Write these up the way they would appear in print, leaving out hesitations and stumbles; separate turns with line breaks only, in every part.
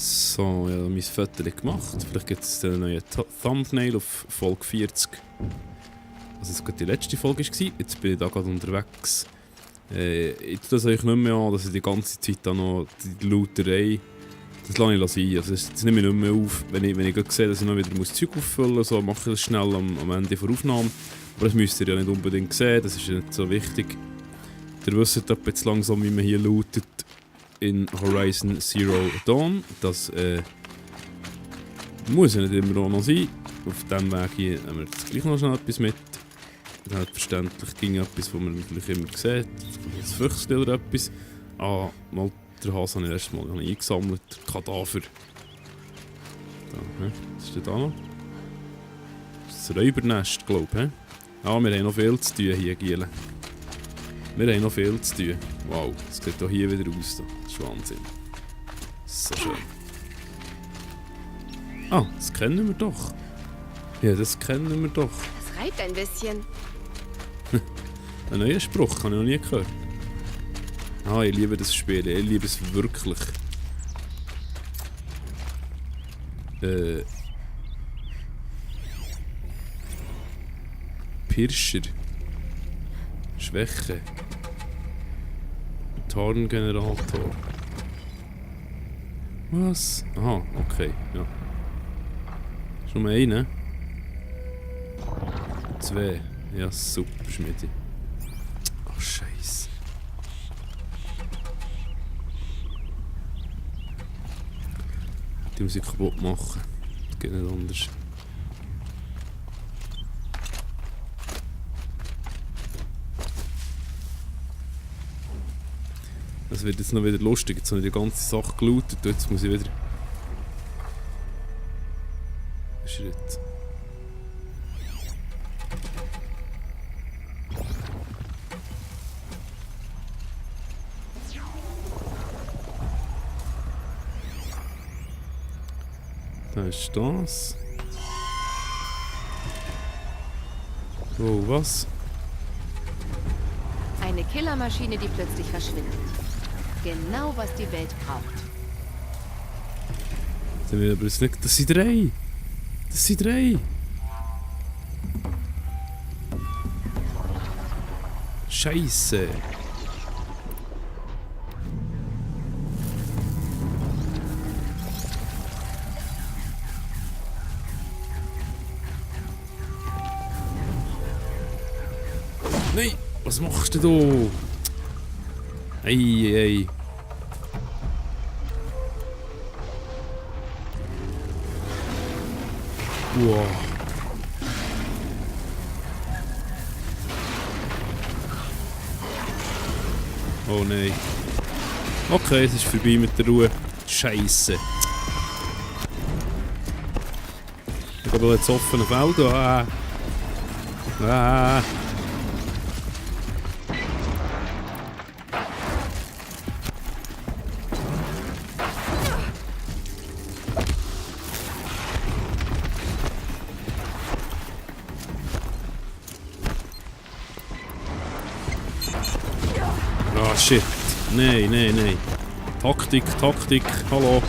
So, ja, mein Foto gemacht. Vielleicht gibt es einen neuen Thumbnail auf Folge 40. Also es gerade die letzte Folge war. Jetzt bin ich da gerade unterwegs. Ich tue das euch nicht mehr an, dass ich die ganze Zeit da noch die Looterei... Das lasse ich sein. Also das nehme ich nicht mehr auf. Wenn ich gerade sehe, dass ich noch wieder Zeug auffüllen muss, so mache ich das schnell am Ende der Aufnahme. Aber das müsst ihr ja nicht unbedingt sehen, das ist ja nicht so wichtig. Ihr wisst jetzt langsam, wie man hier lootet in Horizon Zero Dawn. Das muss ja nicht immer auch noch sein. Auf diesem Weg hier haben wir jetzt gleich noch schnell etwas mit. Selbstverständlich ging etwas, was man vielleicht immer sieht. Ein Füchschen oder etwas. Ah, mal der Hase habe ich letztes Mal eingesammelt. Kadaver. Da, was ist denn da noch? Das ist ein Räubernest, glaube ich. Ah, wir haben noch viel zu tun hier, Giele. Wir haben noch viel zu tun. Wow, das geht auch hier wieder raus. Das ist Wahnsinn. So schön. Ah, das kennen wir doch. Ja, das kennen wir doch.
Es reibt ein bisschen.
Ein neuer Spruch, habe ich noch nie gehört. Ah, ich liebe das Spiel, ich liebe es wirklich. Pirscher. Schwäche. Tarngenerator. Was? Aha, okay, ja. Schon mal einen. 2. Ja, super, Schmiedi. Oh, Scheiße. Die muss ich kaputt machen. Das geht nicht anders. Das wird jetzt noch wieder lustig. Jetzt habe ich die ganze Sache gelootet und jetzt muss ich wieder... Schritt. Da ist das. Oh, was?
Eine Killermaschine, die plötzlich verschwindet. Genau, was die Welt braucht.
Sind wir aber jetzt nicht... Das sind 3! Das sind 3! Scheisse! Nein! Was machst du da? Ei. Wow. Oh nein. Okay, es ist vorbei mit der Ruhe. Scheisse. Ich habe jetzt offene Feld. Ah, shit. Nein. Taktik. Hallo.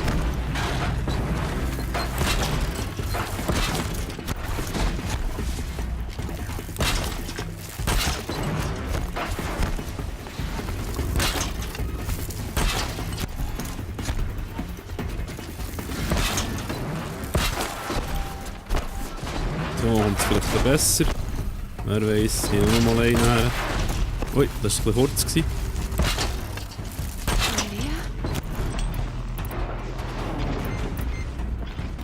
So, und vielleicht besser. Wer weiß, hier noch mal einen her. Ui, das war ein bisschen kurz.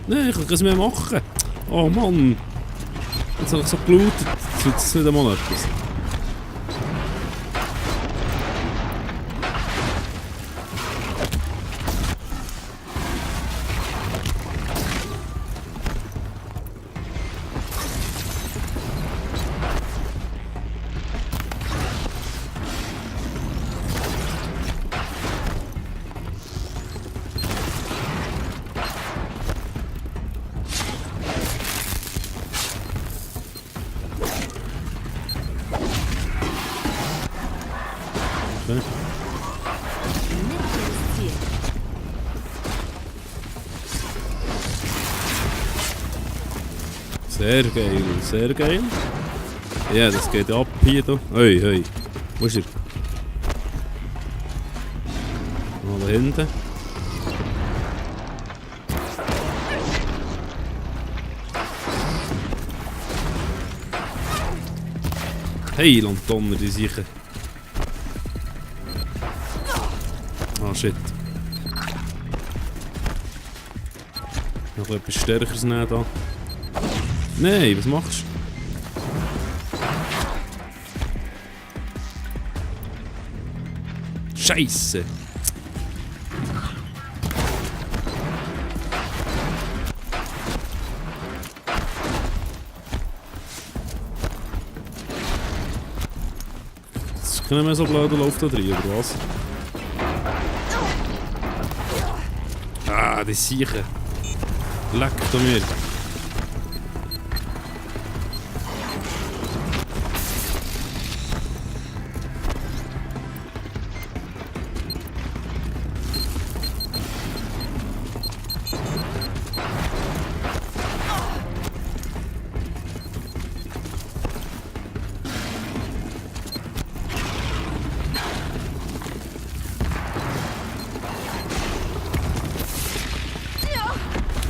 Nein, ich kann es mehr machen. Oh Mann. Jetzt habe ich so geblutet. Jetzt wird es nicht einmal etwas. Sehr geil, sehr geil. Ja, das geht ab hier. Hey, hey. Wo ist er? Mal da hinten. Hey, Lantonner, die sicher. Ah, shit. Noch etwas Stärkeres nehmen da. Nein, was machst du? Scheiße! Das ist nicht mehr so blöd, läuft da drin, oder was? Ah, die Siechen! Leck da mir!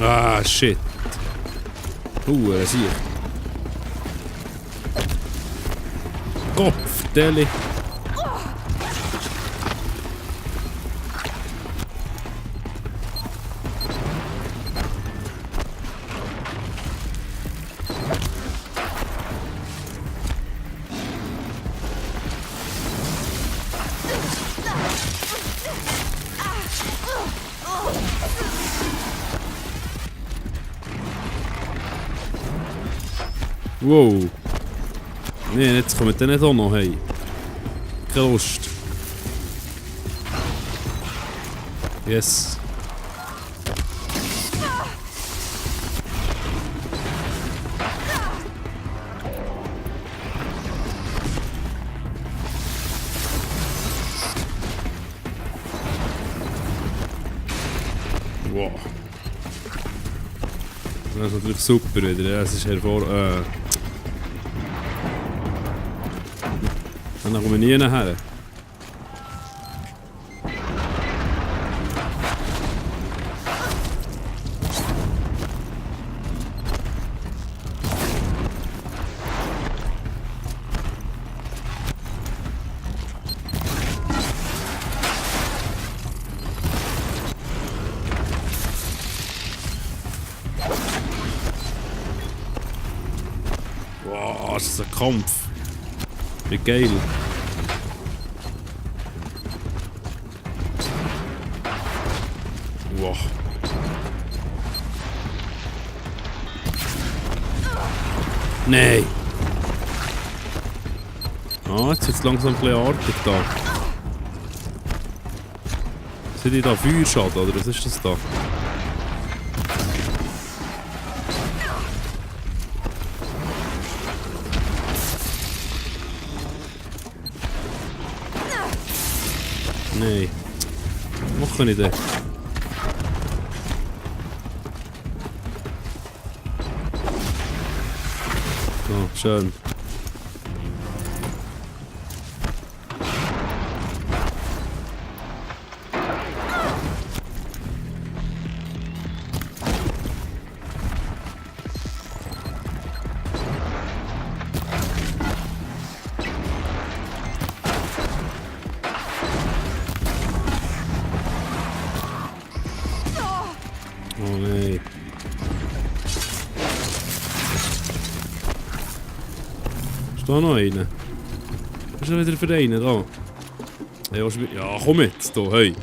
Ah, shit. Er sieht. Kopf, Deli. Wow. Nee, jetzt kommen wir nicht auch noch hey. Keine Lust. Yes. Wow. Das ist natürlich super wieder. Ja, es ist hervor. Dann kommen wir nie nachher. Wow, das ist ein Kampf. Wie geil. Wow. Nein. Ah, jetzt wird es langsam ein bisschen artig da. Sind die da Feuerschaden oder was ist das da? Nein. Was mache ich denn? So, schön. Oh nein. Ist da noch einer? Was ist da wieder für einen da? Ja, ja komm jetzt hier, hey.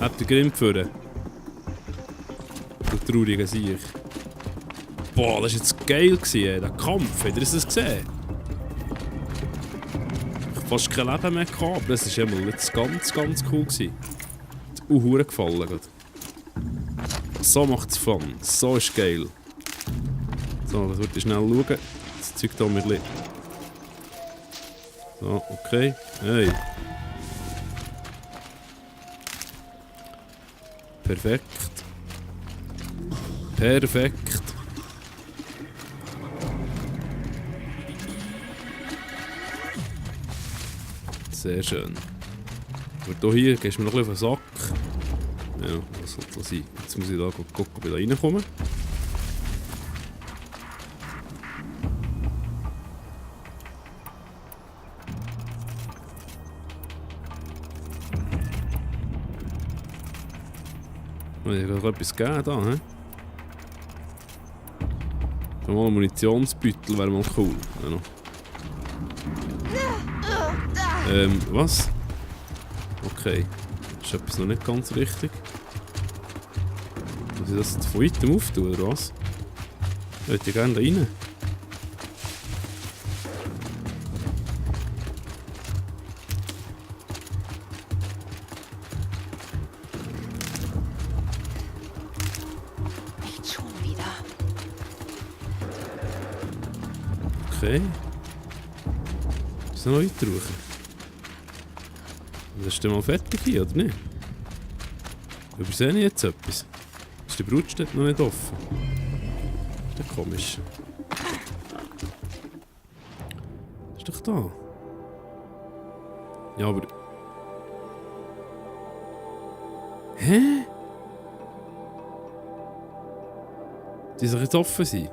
Habt ihr Grimm geführt? Du trauriger Sieg. Boah, das war jetzt geil, ey. Der Kampf. Habt ihr das gesehen? Ich hatte fast kein Leben mehr gehabt, aber das war jetzt ganz, ganz cool. Es hat mir gefallen. Grad. So macht es Fun. So ist geil. So, das würde ich schnell schauen. Das Zeug da mit. So, okay. Hey. Perfekt. Perfekt. Sehr schön. Aber hier gehst du mir noch ein bisschen auf den Sack. Ja, das sollte sein. Jetzt muss ich da gucken, ob ich da reinkomme. Ich habe etwas gegeben da, hä? Mal ein Munitionsbeutel wäre mal cool. Ja, was? Okay. Das ist etwas noch nicht ganz richtig. Muss ich das von weitem auftun, oder was? Ich würde gerne da rein.
Nicht schon wieder.
Okay. Ist noch weiter raus? Das ist dann mal fertig hier, oder nicht? Übersehe ich jetzt etwas? Ist die Brutstätte noch nicht offen? Das ist komisch. Ist doch da. Ja, aber... Hä? Die soll jetzt offen sein?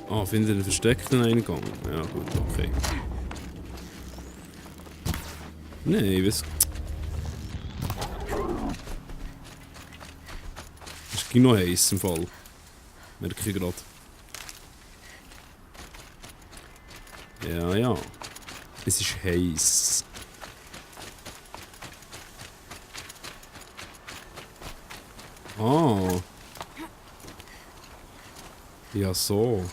Ah, findet einen versteckten Eingang? Ja gut, okay. Nein, ich weiß... Es ging noch heiß im Fall. Merke ich gerade. Ja, ja. Es ist heiß. Ah. Ja, so.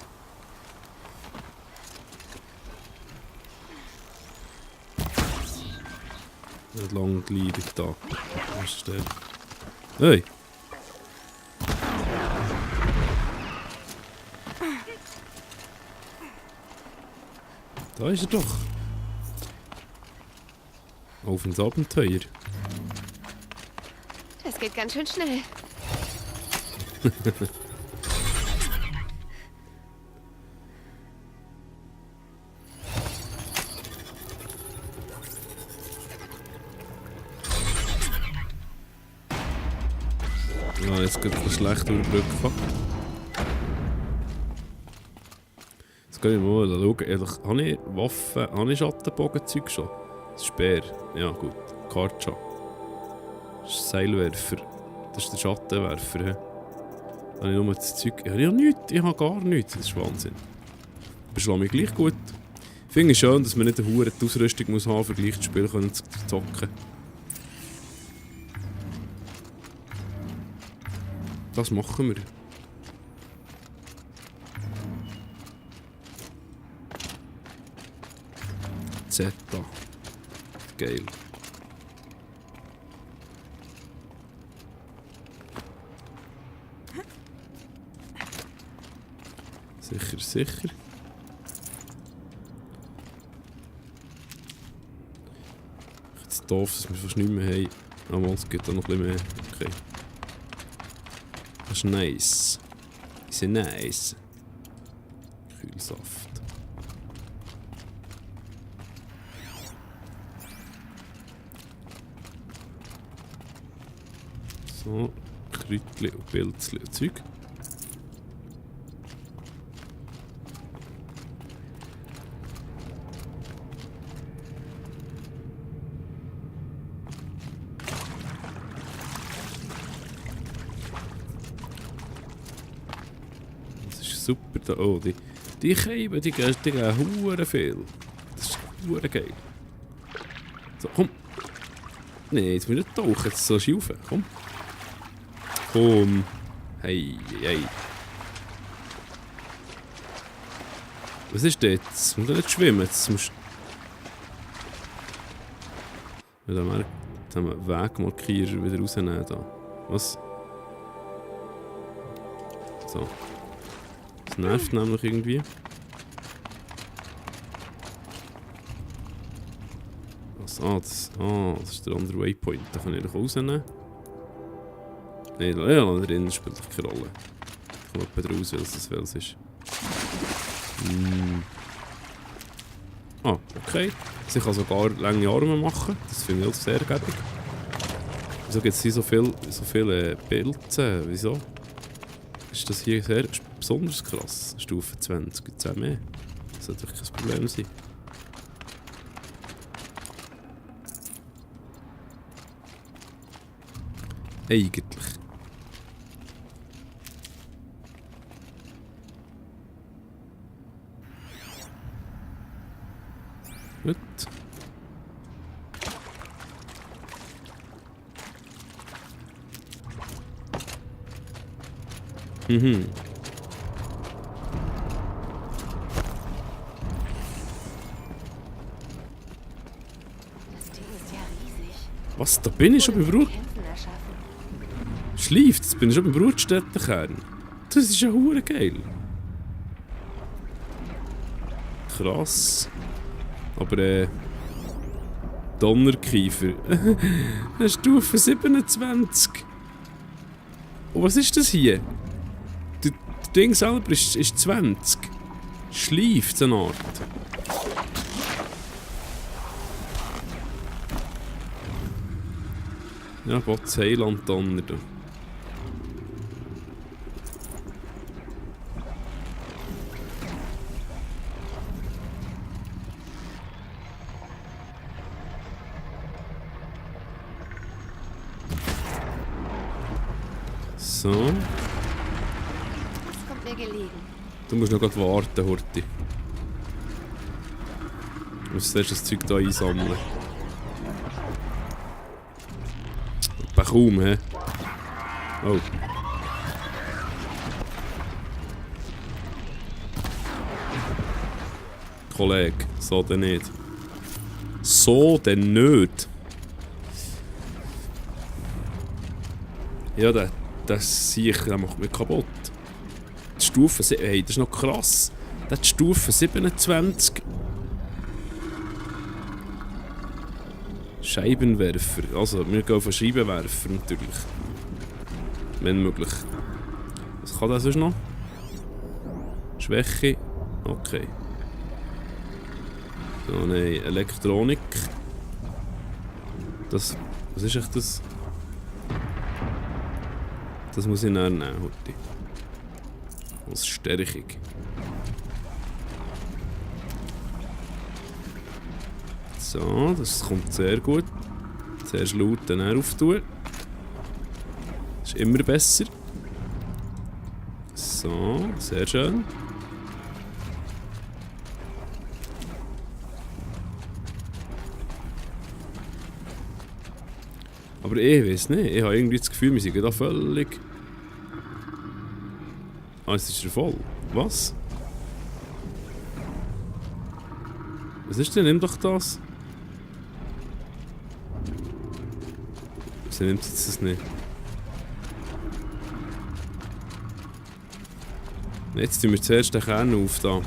Nicht langgliedig da. Was ist der? Hey! Da ist er doch. Auf ins Abenteuer.
Das geht ganz schön schnell.
Ja, jetzt geht es schlecht über die Brücke fahren. Jetzt gehen wir mal schauen. Ehrlich, habe ich Waffen, habe ich Schattenbogenzeug schon? Das ist Speer. Ja gut, Kartscha. Das ist Seilwerfer. Das ist der Schattenwerfer. He? Habe ich nur das Zeug... Ich habe nichts, ich habe gar nichts. Das ist Wahnsinn. Aber schlage mich gleich gut. Ich finde es schön, dass man nicht eine hohe Ausrüstung muss haben, um gleich das Spiel zu zocken. Das machen wir. Zeta. Geil. Sicher, sicher. Jetzt doof, dass wir fast nichts mehr haben. Aber es gibt da noch ein bisschen mehr. Okay. Das ist nice. Ist ja nice. Kühlsaft. So, Kräutchen und Pilzchen und Zeug. Super da. Oh, die Scheiben, die gehen hure viel. Das ist hure geil. So, komm. Nee, jetzt muss ich nicht tauchen, jetzt sollst du rauf. Komm. Komm. Hey, hey. Was ist das jetzt? Muss nicht schwimmen, jetzt musst du... Ja, jetzt haben wir einen Wegmarkierer wieder rausnehmen da. Was? So. Das nervt nämlich irgendwie. Was? Das ist der andere Waypoint. Da kann ich doch rausnehmen. Nein, ja, drin spielt doch keine Rolle. Ich komme etwa raus, welches ist. Ah, okay. Sie kann sogar lange Arme machen. Das finde ich auch sehr gäbig. Wieso gibt es hier so viele Pilze? Wieso? Ist das hier sehr besonders krass? Stufe 20, gibt es auch mehr? Das sollte doch kein Problem sein. Eigentlich. Gut. Mhm.
Das Ding ist ja riesig.
Was? Da bin ich schon bei Brut.
Kämpfen erschaffen.
Schleift, jetzt bin ich schon beim Brutstättenkern. Das ist ja hure geil. Krass. Aber Donnerkiefer. Stufe 27. Und was ist das hier? Das Ding selber ist 20. Schleift eine Art. Ja, Bots Heiland Donner. Da. So.
Das kommt mir gelegen.
Du musst noch grad warten, Horti. Du musst zuerst das Zeug hier einsammeln. Aber kaum, hä? Oh. Kollege, so denn nicht. So denn nicht. Ja, das sehe ich, der macht mich kaputt. Die Stufe, hey, das ist noch krass. Das ist die Stufe 27. Scheibenwerfer. Also, wir gehen von Scheibenwerfer natürlich. Wenn möglich. Was kann das sonst noch? Schwäche. Okay. Oh nein, Elektronik. Das. Was ist echt das? Das muss ich dann nehmen, Horti. Als Stärkung. So, das kommt sehr gut. Zuerst laut, dann auftun. Das ist immer besser. So, sehr schön. Aber ich weiß nicht, ich habe irgendwie das Gefühl, wir sind da völlig... Ah, jetzt ist er voll. Was? Was ist denn? Nimm doch das. Sie nimmt jetzt das nicht. Jetzt tun wir zuerst den Kern auf da.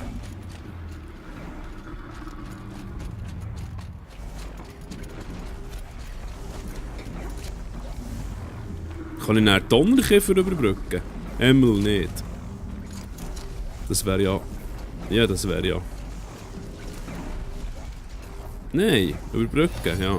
Kann ich einen Donnerkiefer überbrücken? Einmal nicht. Das wäre ja... Ja, das wäre ja... Nein, überbrücken, ja.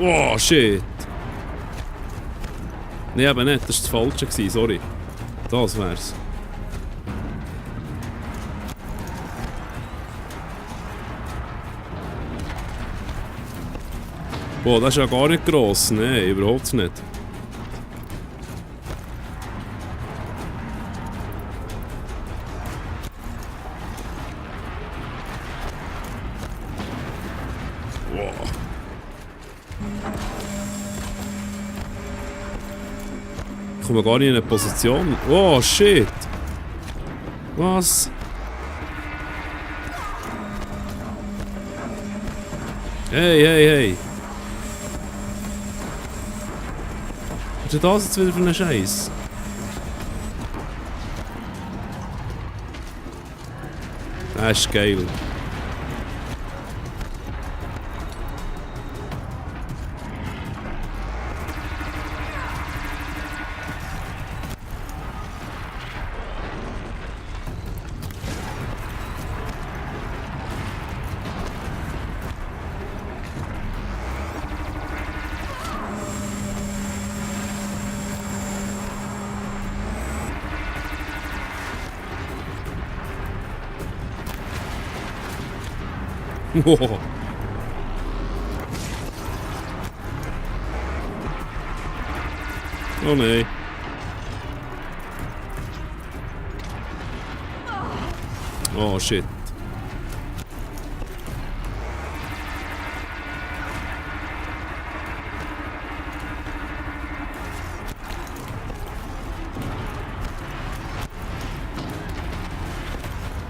Oh, shit. Nein, aber nicht, das war das Falsche, sorry. Das wär's. Boah, das ist ja gar nicht gross. Nein, überhaupt nicht. Wow. Ich komme gar nicht in eine Position. Oh, shit. Was? Hey, hey, hey. Was ist das jetzt wieder für ein Scheiß? ist geil. Wow. Oh nein. Oh shit.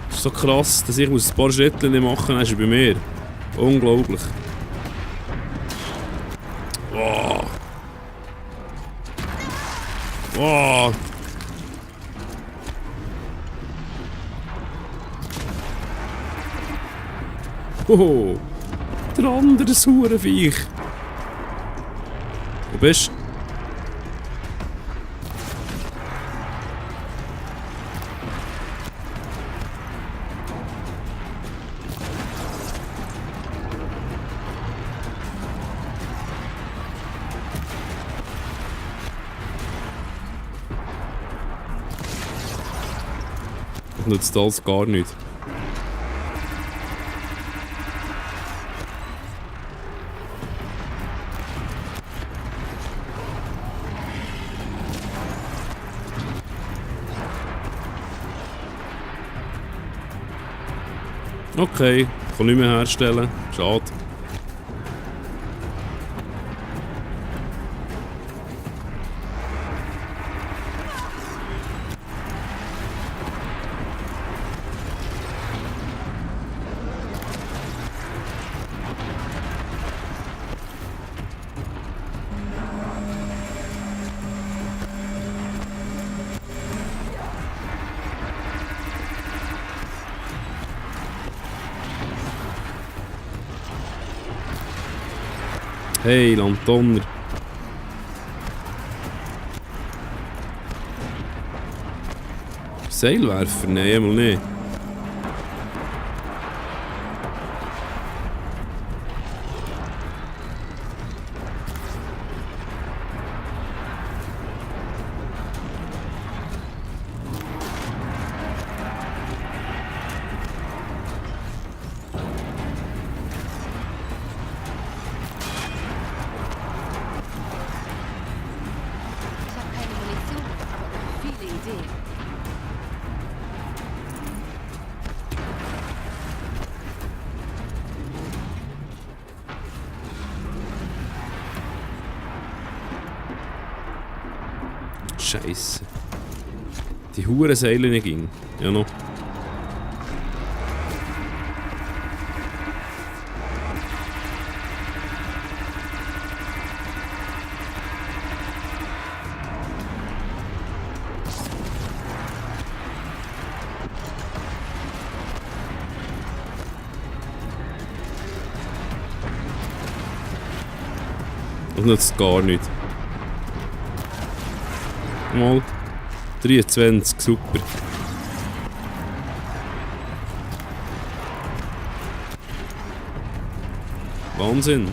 Das ist so krass, dass ich ein paar Schritte nicht machen muss, ist er bei mir. Unglaublich. Oh. Oh. Oh. Der andere Saurenviech. Wo bist du? Das nützt alles gar nichts. Okay, ich kann nicht mehr herstellen. Schade. Hey, Landonner. Seilwerfer? Nein, einmal nicht.
Ich habe keine Munition, aber noch viele Ideen.
Scheiße. Die Huren Seile nicht ging. Ja noch. Das nützt gar nicht. Mal 23, super. Wahnsinn.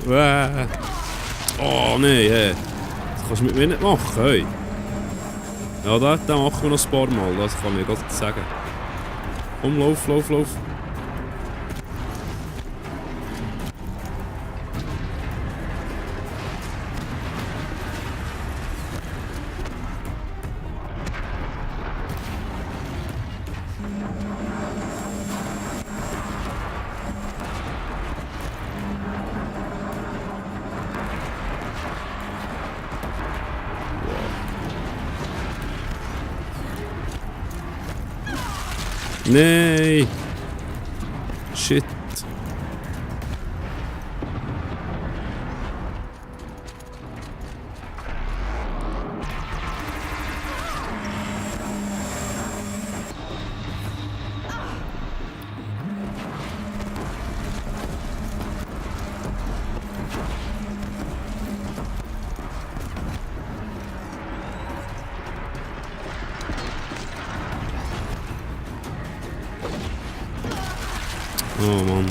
Oh nein, hey. Das kannst du mit mir nicht machen. Hey. Ja, den machen wir noch ein paar Mal, das kann ich gerade sagen. Komm, lauf, lauf, lauf. Nein! Shit! Oh Mann.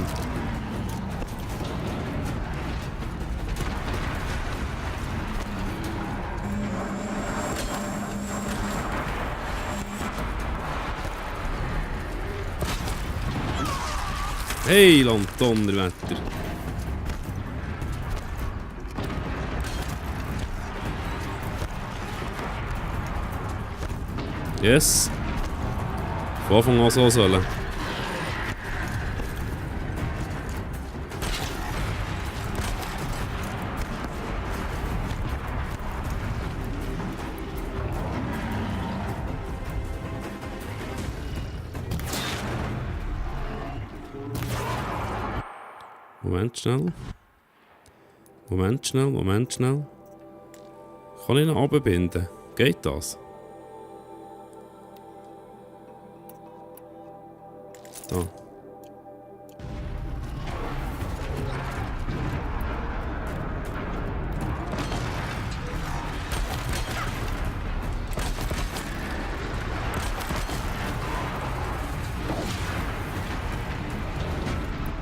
Hey, Donnerwetter. Yes. Von Anfang an so sollen. Moment schnell. Kann ich ihn runterbinden? Geht das? Da.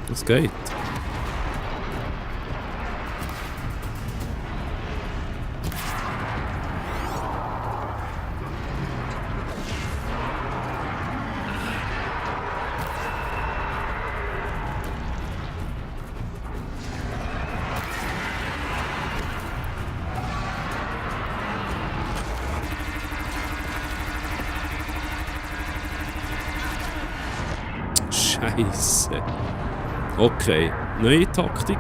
Das geht. Scheiße. Okay, neue Taktik.